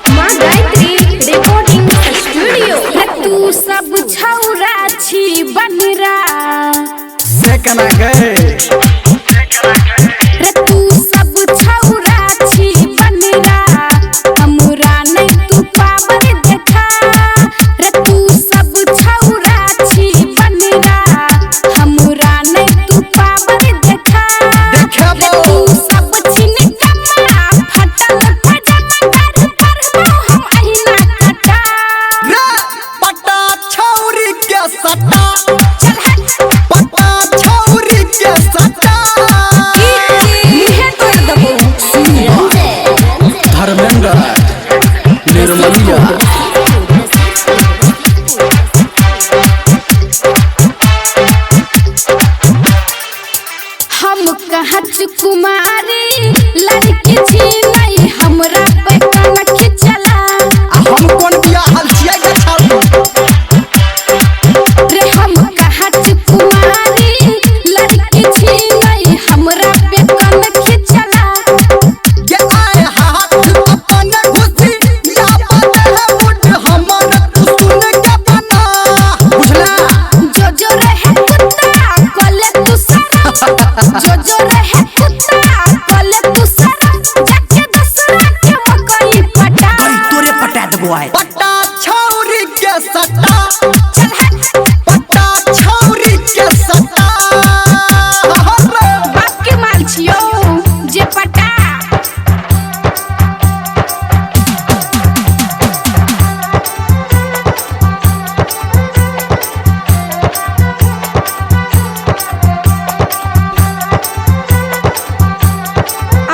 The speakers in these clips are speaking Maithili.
माँ गायत्री रिकॉर्डिंग स्टूडियो। तू सब छौरा छी बनरा से कना गए रे, तू सब छौरा छी बनरा, हमरा नहीं तू पावर देखा रे। तू सब छौरा छी बनरा, हमरा नहीं तू पावर देखा रे। तू सब छिन कपड़ा फटल पजामा कर परबो हम अहिना कटा रे। पटा छौरी के सटा, चल हट। पटा छौरी के सटा। मुहे तोड़ देबो। धर्मेंद्र निर्मलिया। हम कहाँ कुमारी लड़की छी, नहीं हमरा पे कनख चला। आ हम कोन बिया हल छियै गे छाऊ? रे हम कहाँ कुमारी लड़की छी, नहीं हमरा पे कनख चला। ये आए हाथ अपन घुसी या बने है मुझ हमर, तू सुन के बना बुझला। जो जो रहे कुत्ता कोले तू सारा, जो जो रहे कुत्ता कोले तू सारा, जाके दसरा के मकई पटा। तोरे पटा देबो आए। पटा छौरी के सटा, चल हट। पटा छौरी के सटा। बाप के माल छियो जे पटा।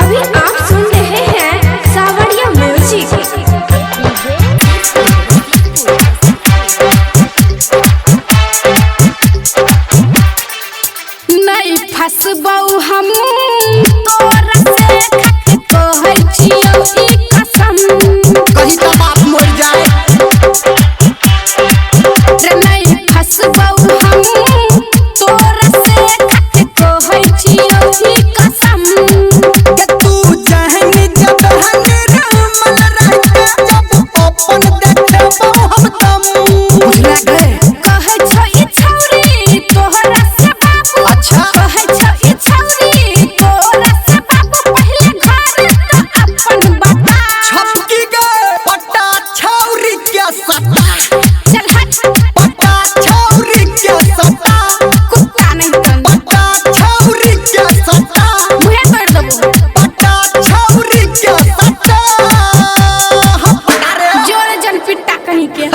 अभी आप सुन रहे हैं सावरिया म्यूजिक। नहीं फसबौ हम तोरा से, खक कहै छियौ ई कसम। कहीं तो बाप मर जाए। रे नहीं फसबौ हम तोरा से, खक कहै छियौ ई कसम। के तू जहन जब हन रमल रहते, जब अपन देखबो हम तम बुझला गए। कहै छौ ई छौरी तोहरा से बाबू। अच्छा। कहै छौ ई छौरी तोहरा से बाबू, पहिले घर त अपन बता। छपकी गए पटा छौरी के सटा। चल हट। पटा छौरी के सटा। कुत्ता नहीं तन। पटा छौरी के सटा। मुहे तोड़ देबो। पटा छौरी के सटा। जोर जन पिट्टा कहीं के।